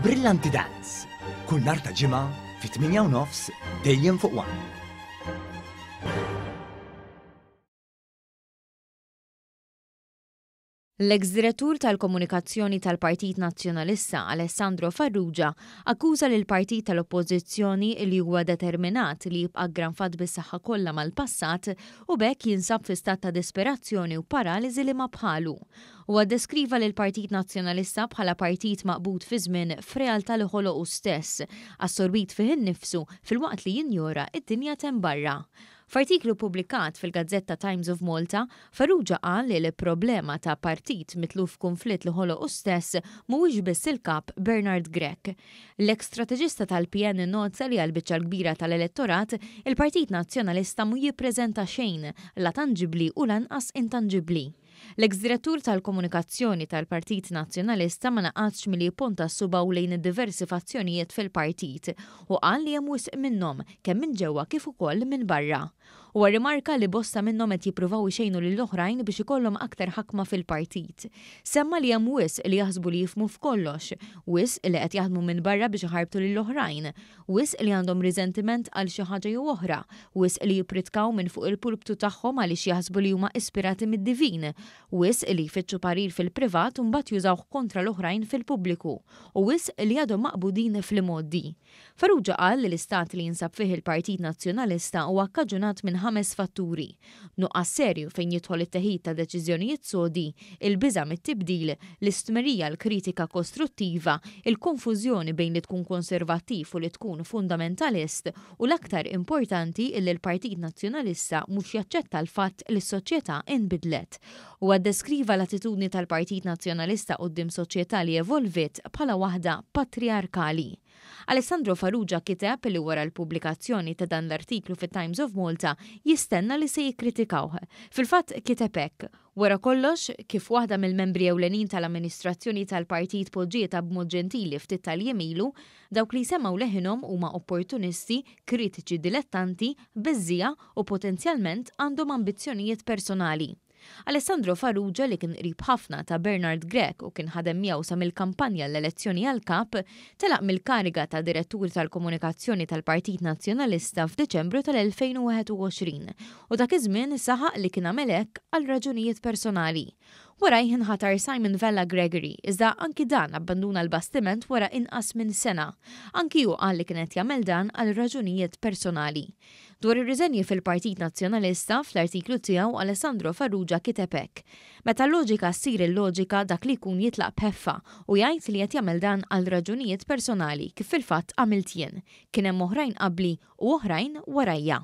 Brillanti Dance, kull nhar ta' Ġimgħa fit-8 u nofs dejjem fuq One. L-eks Direttur tal-Komunikazzjoni tal-Partit Nazzjonalista Alessandro Farrugia akkuża lill-partit tal-Oppożizzjoni li huwa determinat li jibqa' ggranfat bis-saħħa kollha mal-passat u b'hekk jinsab fi stat ta' disperazzjoni u paraliżi li ma bħalu. Huwa ddeskriva lill-Partit Nazzjonalista bħala partit maqbud fiż-żmien f'realtà li ħoloq hu stess, assorbit fih innifsu filwaqt li jinjora d-dinja t'hemm barra. F'artiklu ppubblikat fil-gazzetta Times of Malta, Farrugia qal li l-problema ta' partit mitluf f'kunflitt li ħoloq hu stess mhuwiex biss il-Kap Bernard Grech. L-eks strateġista tal-PN innota li għall-biċċa l-kbira tal-elettorat, il-Partit Nazzjonalista mhu jippreżenta xejn, la tanġibbli u lanqas intanġibbli. L-eks Direttur tal-Komunikazzjoni tal-Partit Nazzjonalista ma naqasx milli jipponta subgħu lejn id-diversi fazzjonijiet fil-partit u qal li hemm wisq minnhom, kemm minn ġewwa kif ukoll minn barra. Huwa rrimarka li bosta minnhom qed jippruvaw ixejnu lill-oħrajn biex ikollhom aktar ħakma fil-partit. Semma li hemm wisq li jaħsbu li jifhmu f'kollox, wisq li qed jaħdmu minn barra biex iħarbtu lill-oħrajn, Wisq li għandhom riżentiment għal xi ħaġa jew oħra, wisq li jippritkaw minn fuq il-pulptu tagħhom għaliex jaħsbu li huma ispirati mid-divin, wisq li jfittxu parir fil-privat u mbagħad jużawh kontra l-oħrajn fil-pubbliku, u wisq li għadhom maqbudin fl-imgħoddi. Farrugia qal li l-istat li jinsab fih il-Partit Nazzjonalista huwa kkaġunat minn ħames fatturi, nuqqas serju fejn jidħol it-teħid ta' deċiżjonijiet sodi, il-biża' mit-tibdil, l-istmerrija għall-kritika kostruttiva, il-konfużjoni bejn li tkun konservattiv u li tkun fundamentalist u l-aktar importanti illi l-Partit Nazzjonalista mhux jaċċetta l-fatt li s-soċjetà inbidlet. Huwa ddeskriva l-attitudni tal-Partit Nazzjonalista quddiem soċjetà li evolviet bħala waħda patrijarkali. Alessandro Farrugia kiteb li wara l-pubblikazzjoni ta' dan l-artiklu fit-Times of Malta jistenna li se jikkritikawh. Fil-fatt kiteb hekk, Wara kollox, kif waħda mill-membri ewlenin tal-amministrazzjoni tal-partit poġġietha b'mod ġentili ftit tal-jiem ilu, dawk li jsemmgħu leħinhom huma opportunisti, kritiċi dilettanti, beżżiegħa u potenzjalment għandhom ambizzjonijiet personali. Alessandro Farrugia li kien qrib ħafna ta' Bernard Grech u kien ħadem miegħu sa mill-kampanja għall-elezzjoni għal Kap, telaq mill-kariga ta' Direttur tal-Komunikazzjoni tal-Partit Nazzjonalista f'Diċembru tal-2021 u dak iż-żmien saħaq li kien għamel hekk għal raġunijiet personali. Warajh inħatar Simon Vella Gregory, iżda anki dan abbanduna l-bastiment wara inqas minn sena. Anki hu qal li kien qed jagħmel dan għal raġunijiet personali. Dwar ir-riżenji fil-Partit Nazzjonalista, fl-artiklu tiegħu Alessandro Farrugia kiteb hekk, Meta l-loġika ssir illoġika dak li jkun jitlaq b'ħeffa u jgħid li qed jagħmel dan għal raġunijiet personali kif fil-fatt għamilt jien. Kien hemm oħrajn qabli u oħrajn warajja.